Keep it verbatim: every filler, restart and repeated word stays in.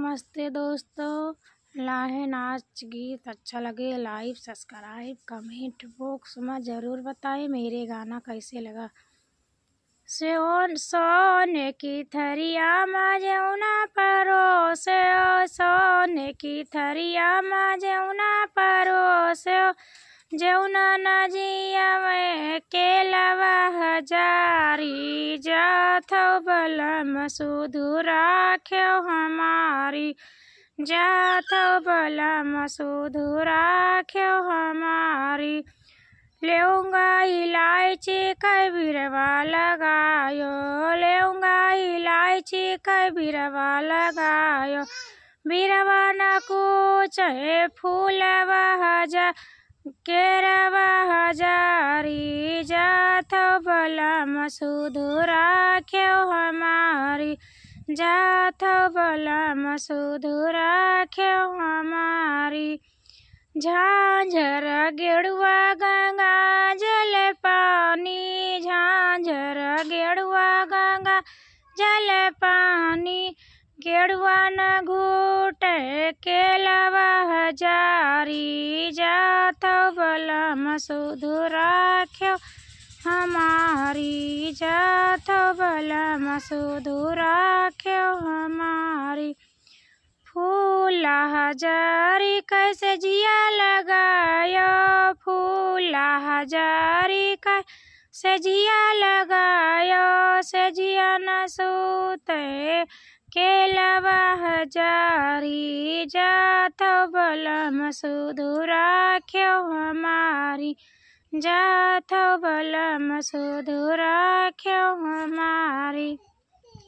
नमस्ते दोस्तों, लाहे नाच गीत अच्छा लगे, like, subscribe, comment box में जरूर बताएं मेरे गाना कैसे लगा। सोन, सोन की थरिया मा जेवना परोसे, सोन की थरिया मा जेवना परोसे, जेवना न जियावे केलवा हजारी, जात हो बलम सुधु राख्यो हमारी, जात हो बलम सुधु राख्यो हमारी। लेऊंगा इलायची कै बिरवा लगायो, लेऊंगा इलायची कै बिरवा लगायो। बिरवा न कुछ है फूलवा हजा, केरवा हजारी, जात हो बलम सुधु राख्यो हमारी, जात हो बलम सुधु राख्यो हमारी। झांझर गेड़ुआ गंगा जल पानी, झांझर गेड़ुआ गंगा जल पानी, गेड़ुआ न घूट केलवा हजारी, जात हो बलम सुधु राख्यो हमारी, जात हो बलम सुधु राख्यो हमारी। फूल हजारी कैसे जिया लगायो, फूल हजारी कैसे जिया लगायो, से जिया न सूते केलवा हजारी, जात हो बलम सुधु राख्यो हमारी, जात हो बलम सुधु राख्यो हमारी।